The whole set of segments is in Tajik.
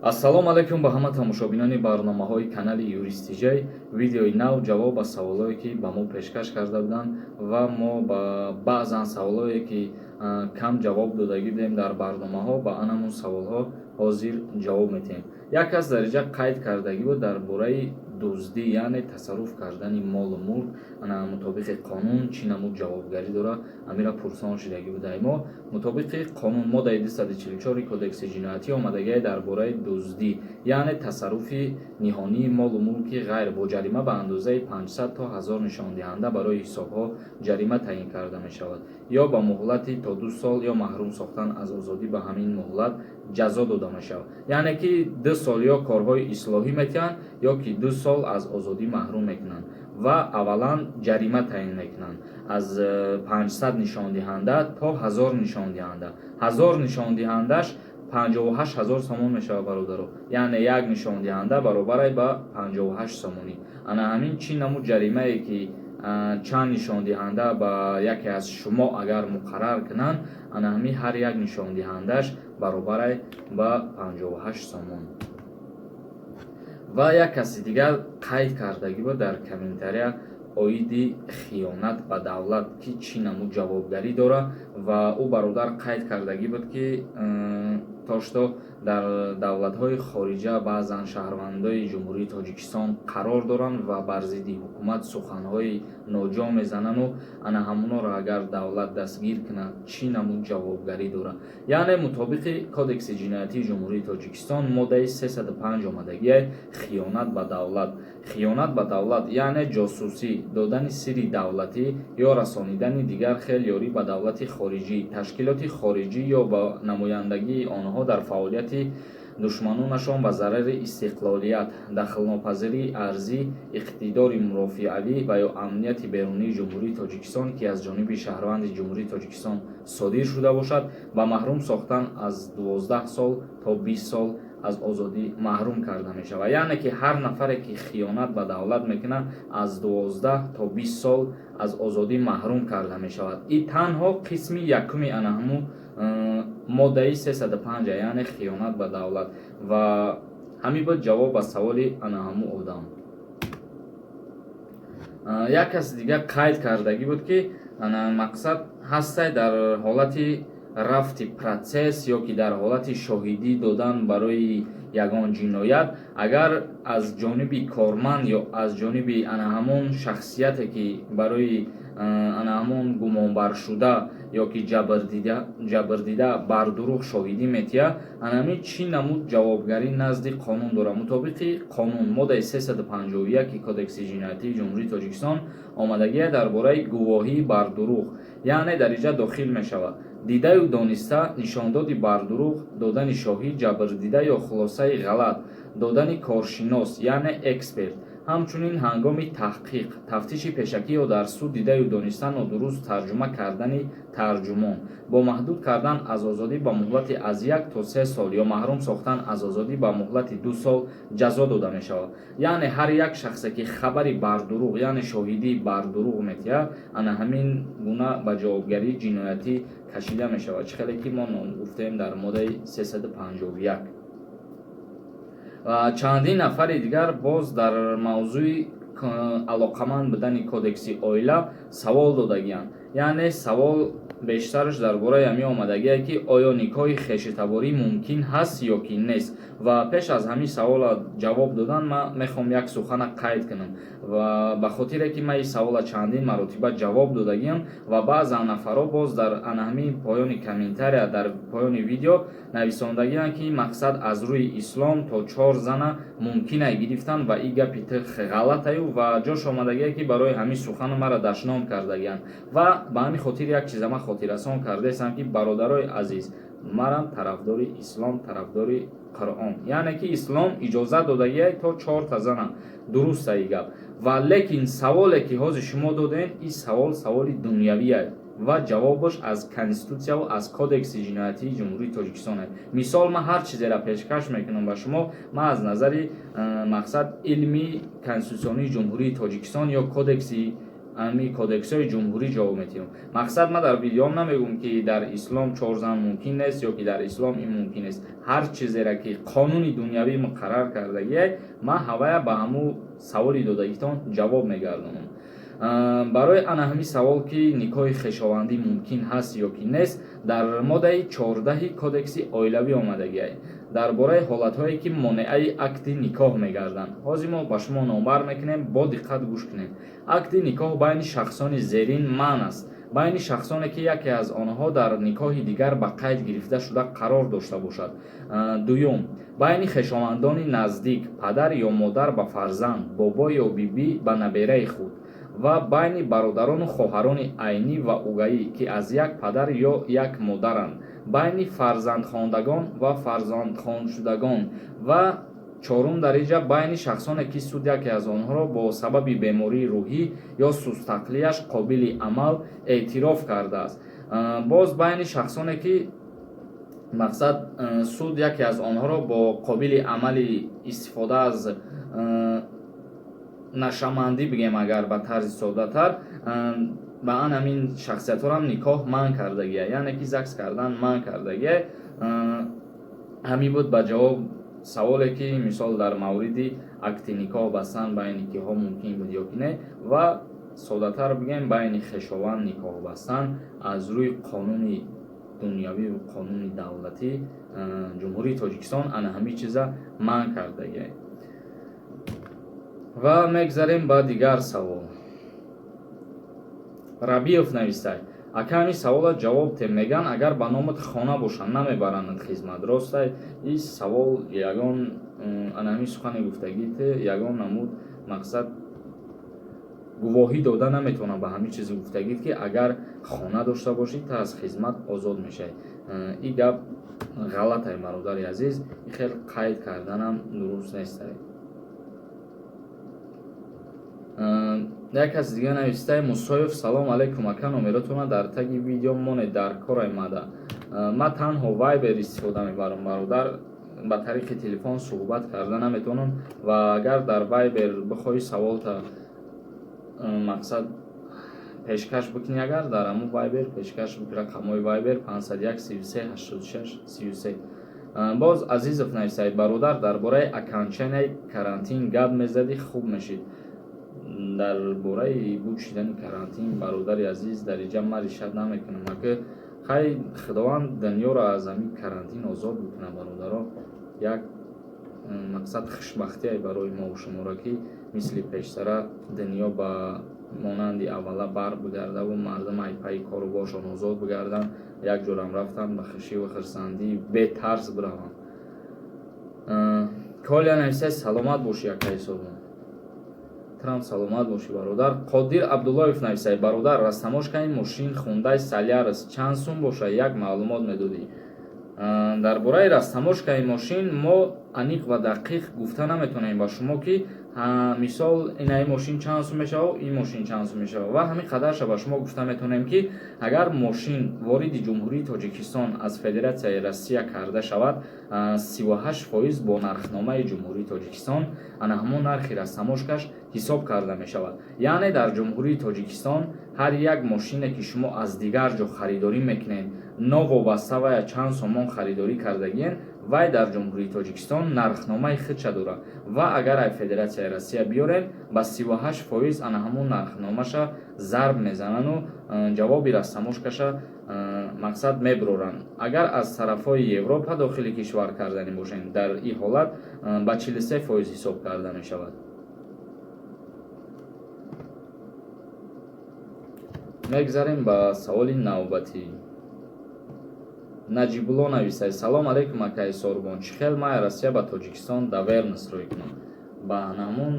Ассалому алайкум ба ҳама тамошобинони барномаҳои канали Юристиҷай. Видеои нав, ҷавоб ба саволое, ки ба мо пешкаш карда буданд, ва мо ба баъзан саволое, ки кам ҷавоб додагӣ будем дар барномаҳо, ба анамун саволҳо ҳозир ҷавоб медиҳем. Як кас дар инҷа қайд кардагӣ буд дар бораи дуздӣ, яъне тасарруф кардани молу мулк мутобиқи қонун чӣ намуд ҷавобгарӣ дорад. Амира пурсон шудагӣ будаи мо. Мутобиқи қонун, моддаи 244 Кодекси ҷиноятӣ омадагие дар бораи дуздӣ, яъне тасарруфи ниҳонии молу мулки ғайр, бо ҷарима ба андозаи 500 то 1000 нишондиҳанда барои ҳисобҳо ҷарима таъин карда мешавад ё ба муҳлати то 2 сол ё маҳрум сохтан аз озодӣ ба ҳамин муҳлат ҷазо дода мешавад. Яъне ки 2 сол ё корҳои ислоҳӣ метиҳанд, ё ки 2 сол аз озодӣ маҳрум мекунанд ва аввалан ҷарима таъин мекунанд аз 500 нишондиҳанда то 1000 нишондиҳанда. 1000 нишондиҳандаш 58 000 сомон мешавад, бародаро. Яъне як нишондиҳанда баробарай ба 58 сомонӣ. Ана ҳамин чӣ намуд ҷаримае, ки чанд нишондиҳанда ба яке аз шумо агар муқаррар кунанд, ана ҳамин ҳар як нишондиҳандаш баробарай ба 58 сомон. Ва як каси дигар қайд кардагӣ буд дар комментария оиди хиёнат ба давлат, ки чӣ намуд ҷавобгарӣ дорад. Ва ӯ бародар қайд кардагӣ буд, ки то что дар давлатҳои хориҷа баъзан шаҳрвандои Ҷумҳурии Тоҷикистон қарор доранд ва бар зидди ҳукумат суханҳои ноҷо мезанану ана ҳамонҳоро агар давлат дастгир кунад, чӣ намуд ҷавобгарӣ дорад. Яъне мутобиқи Кодекси ҷиноятии Ҷумҳурии Тоҷикистон, моддаи 305 омадагиай хиёнат ба давлат. Хиёнат ба давлат, яъне ҷосусӣ, додани сирри давлатӣ ё расонидани дигар хел ёрӣ ба давлати хориҷӣ, ташкилоти хориҷӣ ё ба намояндагии онҳо дар фаъолияти душманонашон ба зарари истиқлолият, дахлнопазирии арзӣ, иқтидори мурофиавӣ ва ё амнияти берунии Ҷумҳурии Тоҷикистон, ки аз ҷониби шаҳрванди Ҷумҳурии Тоҷикистон содир шуда бошад, ба маҳрум сохтан аз 12 сол то 20 сол аз озодӣ маҳрум карда мешавад. Яъне ки ҳар нафаре, ки хиёнат ба давлат мекунад, аз 12 то 20 сол аз озодӣ маҳрум карда мешавад. И танҳо қисми якуми анаҳаму моддаи 305, яъне хиёнат ба давлат. Ва ҳамин буд ҷавоб ба саволи анаҳаму одам. Як каси дигар қайд кардагӣ буд, ки мақсад ҳастай, дар ҳолати рафти процесс ё ки дар ҳолати шоҳидӣ додан барои ягон ҷиноят, агар аз ҷониби корманд ё аз ҷониби ана ҳамон шахсияте, ки барои ана ҳамон гумонбаршуда ё ки ҷабрдида бар дурӯғ шоҳидӣ метиҳад, анами чӣ намуд ҷавобгарӣ назди қонун дорад. Мутобиқи қонун, моддаи 351 Кодекси ҷиноятии Ҷумҳурии Тоҷикистон омадагия дар бораи гувоҳӣ бар дурӯғ, яъне дар инҷа дохил мешавад дидаю дониста нишондоди бардурӯғ додани шоҳид, ҷабрдида ё хулосаи ғалат додани коршинос, яъне эксперт. Ҳамчунин ҳангоми таҳқиқ, тафтиши пешакӣ ё дар суд дидаю дониста нодуруст тарҷума кардани тарҷумон бо маҳдуд кардан аз озодӣ ба муҳлати аз 1 то 3 сол ё маҳрум сохтан аз озодӣ ба муҳлати 2 сол ҷазо дода мешавад. Яъне ҳар як шахсе, ки хабари бардурӯғ, яъне шоҳидии бардурӯғ метиҳад, ана ҳамин гуна ба ҷавобгарии ҷиноятӣ кашида мешавад, чӣ хеле ки мо гуфтем дар моддаи 351. Ва чандин нафари дигар боз дар мавзӯи алоқаманд будани Кодекси оила савол додагианд. Яъне савол бештараш дар бораи ҳамин омадагие, ки оё никоҳи хешутаборӣ мумкин ҳаст ё ки нест. Ва пеш аз ҳамин савола ҷавоб додан, ман мехоҳам як сухана қайд кунам. Ва ба хотире ки ман ин савола чандин маротиба ҷавоб додагиам ва баъзан нафарҳо боз дар ана ҳамин поёни комментария, дар поёни видео нависондагианд, ки мақсад аз рӯи ислом то чор зана мумкинай гирифтан ва ин гапи ту ғалатаю ва ҷош омадагие, ки барои ҳамин сухана маро дашном кардагианд. Ва ба ҳамин хотир як чиза ман хотиррасон кардаестам, ки, бародарои азиз, манам тарафдори ислом, тарафдори Қуръон. Яъне ки ислом иҷозат додагиай то чорта зана, дуруста и гап. Ва лекин саволе, ки ҳозир шумо додем, ин савол саволи дунявиай ва ҷавобаш аз Конститутсияву аз Кодекси ҷиноятии Ҷумҳурии Тоҷикистон аст. Мисол, ман ҳар чизеро пешкаш мекунам ба шумо, ман аз назари мақсад илми конститутсионии Ҷумҳурии Тоҷикистон ё Кодекси Ами кодексҳои ҷумҳурӣ ҷавоб метиҳам. Мақсад, ман дар видеом намегӯм, ки дар ислом чор зан мумкин нест ё ки дар ислом ин мумкин нест. Ҳар чизеро, ки қонуни дунявӣ муқаррар кардагиай, ман ҳавая ба ҳамун саволи додагитон ҷавоб мегардонам. Барои ана ҳамин савол, ки никоҳи хешовандӣ мумкин ҳаст ё ки нест, дар моддаи 14-и кодекси оилавӣ омадагиай дар бораи ҳолатҳое, ки монеаи акди никоҳ мегарданд. Ҳозир мо ба шумо номбар мекунем, бо диққат гӯш кунед. Акди никоҳ байни шахсони зерин манъ аст: байни шахсоне, ки яке аз онҳо дар никоҳи дигар ба қайд гирифта шуда қарор дошта бошад. Дуюм, байни хешовандони наздик: падар ё модар ба фарзанд, бобо ё бибӣ ба набераи худ, ва байни бародарону хоҳарони айнӣ ва угаӣ, ки аз як падар ё як модаранд, байни фарзандхондагон ва фарзандхоншудагон, ва чорум дариҷа, байни шахсоне, ки суд яке аз онҳоро бо сабаби бемории рӯҳӣ ё сустақлияш қобили амал эътироф кардааст. Боз байни шахсоне, ки мақсад, суд яке аз онҳоро бо қобили амали истифода аз нашамандӣ, бигем агар ба тарзи соддатар, ба ан ҳамин шахсиятҳоам никоҳ манъ кардагия, яъне ки ЗАГС кардан манъ кардагия. Ҳамин буд ба ҷавоб саволе, ки мисол дар мавриди акди никоҳ бастан байни киҳо мумкин буд ё ки не. Ва соддатар бигем, байни хешованд никоҳ бастан аз рӯи қонуни дунявию қонуни давлатӣ Ҷумҳурии Тоҷикистон ана ҳамин чиза манъ кардагия. Ва мегзарем ба дигар савол. Рабиев навистай: «Ака, ҳамин савола ҷавоб тем. Меган, агар ба номат хона бошад, намебаранад хизмат, ростай?» Ин савол ягон, ана ҳамин сухани гуфтагите ягон намуд, мақсад, гувоҳӣ дода наметавонам ба ҳамин чизи гуфтагит, ки агар хона дошта бошӣ, та аз хизмат озод мешавӣ. Ин гап ғалатай, бародари азиз, ин хел қайд карданам дуруст нестай. Як каси дига навистаи: «Мусоев, салом алейкум, ака, номеротона дар таги видео монед, дар кор омада. Ман танҳо Вайбер истифода мебарам, бародар, ба тариқи телефон суҳбат карда наметавонам. Ва агар дар Вайбер бихоҳӣ саволта, мақсад, пешкаш бикунӣ, агар дар ҳамун Вайбер пешкаш. Рақамҳои Вайбер 501 33 86 33. Боз Азизов нависаед: «Бародар, дар бораи окончанияи карантин гап мезадӣ, хуб мешид». Дар бораи буд шидани карантин, бародари азиз, дар иҷа ман решат намекунам. Ака, хай, Худованд дунёро аз ҳамин карантин озод бикунад, бародаро. Як, мақсад, хушбахтие барои мову шуморо, ки мисли пештара дунё ба монанди аввала бар бигардаву мардум ай пайи кору боршон озод бигарданд, як ҷорам рафтанд, ба хушиву хурсандӣ бетарс бираванд. Колия нависай: «Саломат бошӣ, акаи Собон». Трам саломат бошӣ, бародар. Қодир Абдуллоев нависай: «Бародар, растаможкаи мошин Хундай Солярис чанд сум боша, як маълумот медодӣ?» Дар бораи растаможкаи мошин мо аниқ ва дақиқ гуфта наметавонем ба шумо, ки мисол, инаи мошин чанд сум мешавад, ин мошин чанд сум мешавад. Ва ҳамин қадарша ба шумо гуфта метавонем, ки агар мошин вориди Ҷумҳурии Тоҷикистон аз Федератсияи Россия карда шавад, 38% бо нархномаи Ҷумҳурии Тоҷикистон ана ҳамон нархи растаможкаш ҳисоб карда мешавад. Яъне дар Ҷумҳурии Тоҷикистон ҳар як мошине, ки шумо аз дигар ҷо харидорӣ мекунед, новобаста вая чанд сомон харидорӣ кардагиен, вай дар Ҷумҳурии Тоҷикистон нархномаи худша дорад. Ва агар ай Федератсияи Россия биёрем, ба 38% ана ҳамон нархномаша зарб мезанану ҷавоби растаможкаша, мақсад, мебуроранд. Агар аз тарафҳои Европа дохили кишвар карданӣ бошем, дар ин ҳолат ба 43% ҳисоб карда мешавад. Мегзарем ба саволи навбатӣ. Наҷибулло нависад: «Салом алейкум, акаи Сорбон, чӣ хел май Россия ба Тоҷикистон доверенность рӯй кунам?» Ба ҳамон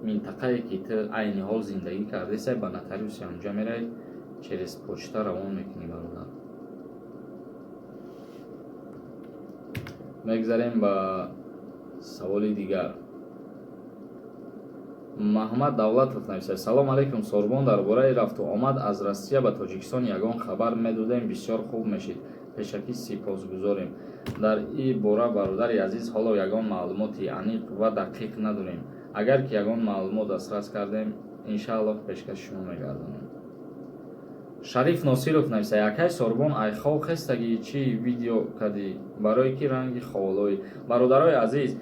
минтақае, ки ту айни ҳол зиндагӣ кардесай, ба нотариуси ҳамҷа меравӣ, через почта равон мекунӣ, бародар. Мегзарем ба саволи дигар. Маҳмад Давлатов нависад: «Салом алейкум, Сорбон, дар бораи рафту омад аз Россия ба Тоҷикистон ягон хабар медодем, бисёр хуб мешид, пешакӣ сипосгузорем». Дар ин бора, бародари азиз, ҳоло ягон маълумоти аниқ ва дақиқ надорем. Агар ки ягон маълумот дастрас кардем, Иншааллоҳ, пешкаши шумо мегардонем. Шариф Носиров нависа: «Якай Сорбон, ай хов хестагӣ, чӣ видео кардӣ? Барое ки ранги ховолоӣ». Бародарои азиз,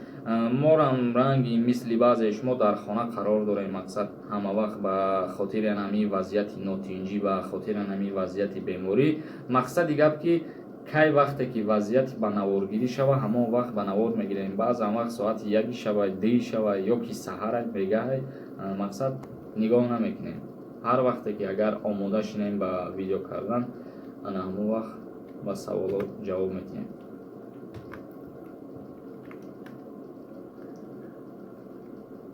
морам ранги мисли баъзеи шумо дар хона қарор дорем. Мақсад, ҳама вақт ба хотири ҳамин вазъияти нотинҷӣ, ба хотири ҳамин вазъияти беморӣ. Мақсади гап, ки кай вақте ки вазъияти ба наворгирӣ шава, ҳамон вақт ба навор мегирем. Баъзан вақт соати 1-и шава, 2-и шава ё ки саҳарай, бегаҳай, мақсад, нигоҳ намекунем. Ҳар вақте ки агар омода шинем ба видео кардан, ана ҳамон вақт ба саволот ҷавоб медиҳем.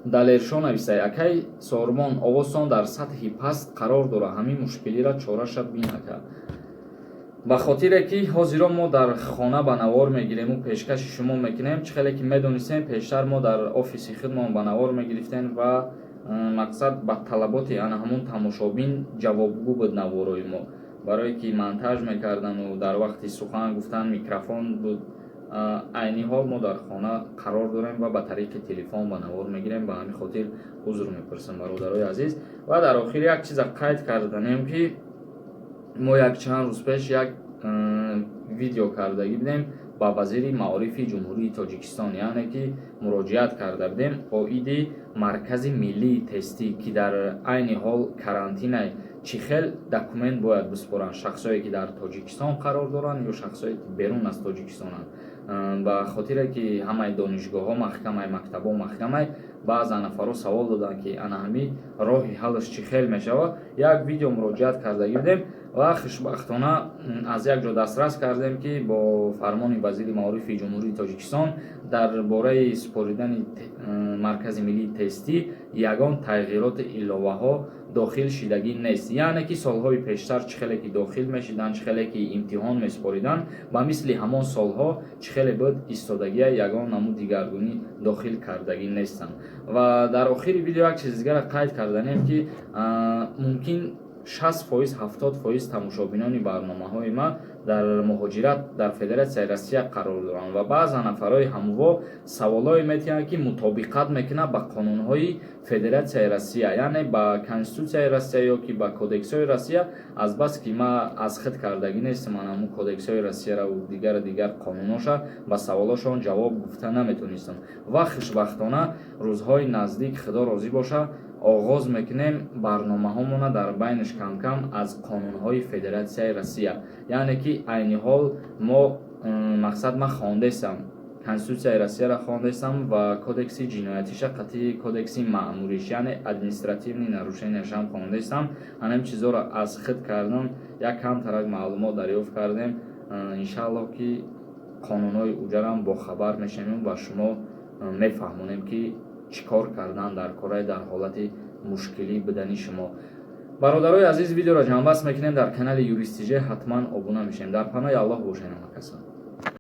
Далершо нависай: «Акай Сормон, овозтон дар сатҳи паст қарор дорад, ҳамин мушкилиро чораша бин, ака». Ба хотире ки ҳозиро мо дар хона ба навор мегирему пешкаши шумо мекунем. Чӣ хеле ки медонистем, пештар мо дар офиси худмон ба навор мегирифтем ва, мақсад, ба талаботи ана ҳамон тамошобин ҷавобгӯ буд наворои мо, барое ки монтаж мекардану дар вақти сухан гуфтан микрофон буд. Айни ҳол мо дар хона қарор дорем ва ба тариқи телефон ба навор мегирем. Ба ҳамин хотир узр мепурсам, бародарои азиз. Ва дар охир як чиза қайд карданем, ки мо як чанд рӯз пеш як видео кардагӣ будем ба вазири маорифи Ҷумҳурии Тоҷикистон, яъне ки муроҷиат карда будем оиди Маркази миллии тестӣ, ки дар айни ҳол карантинай, чӣ хел документ бояд биспоранд шахсое, ки дар Тоҷикистон қарор доранд, ё шахсое, ки берун аз Тоҷикистонанд. Ба хотире ки ҳамаи донишгоҳҳо маҳкамай, мактабҳо маҳкамай, баъзан нафарҳо савол доданд, ки ана ҳамин роҳи ҳаллаш чӣ хел мешавад. Як видео муроҷиат кардагӣ будем ва хушбахтона аз як ҷо дастрас кардем, ки бо фармони вазири маорифи Ҷумҳурии Тоҷикистон дар бораи супоридани Маркази миллии тестӣ ягон тағйироти иловаҳо дохил шидагӣ нест. Яъне ки солҳои пештар чӣ хеле ки дохил мешиданд, чӣ хеле ки имтиҳон месупориданд, ба мисли ҳамон солҳо чӣ хеле буд истодагия, ягон намуд дигаргунӣ дохил кардагӣ нестанд. Ва дар охири видео як чизи дигарро қайд карданем, ки мумкин 60%, 70% тамошобинони барномаҳои ман дар муҳоҷират дар Федератсияи Россия қарор доранд ва баъзан нафарҳои ҳамво саволҳое метиҳанд, ки мутобиқат мекунад ба қонунҳои Федератсияи Россия, яъне ба Конститутсияи Россия ё ки ба кодексҳои Россия. Азбаски ман аз худ кардагӣ нестам ҳамун кодексҳои Россияро дигару дигар қонунҳоша, ба саволҳошон ҷавоб гуфта наметонистам. Ва хушбахтона, рӯзҳои наздик, Худо розӣ боша, оғоз мекунем барномаҳомона дар байниш камкам аз қонунҳои Федератсияи Россия. Яъне ки айни ҳол мо, мақсад, ман хондестам Конститутсияи Россияро, хондестам ва кодекси ҷиноятиша қатъи кодекси маъмуриш, яъне административный нарушения шам хондестам. Ҳамин чизҳоро аз худ кардам, як камтарак маълумот дарёфт кардем. Иншааллоҳ, ки қонунҳои уҷарам бохабар мешавем ва шумо мефаҳмонем, ки чӣ кор кардан дар кораи дар ҳолати мушкилӣ будани шумо. Бародарои азиз, видеоро ҷамъбаст мекунем. Дар канали Юристиже ҳатман обуна мешавем. Дар паноҳи Аллоҳ бошед, ҳамакаса.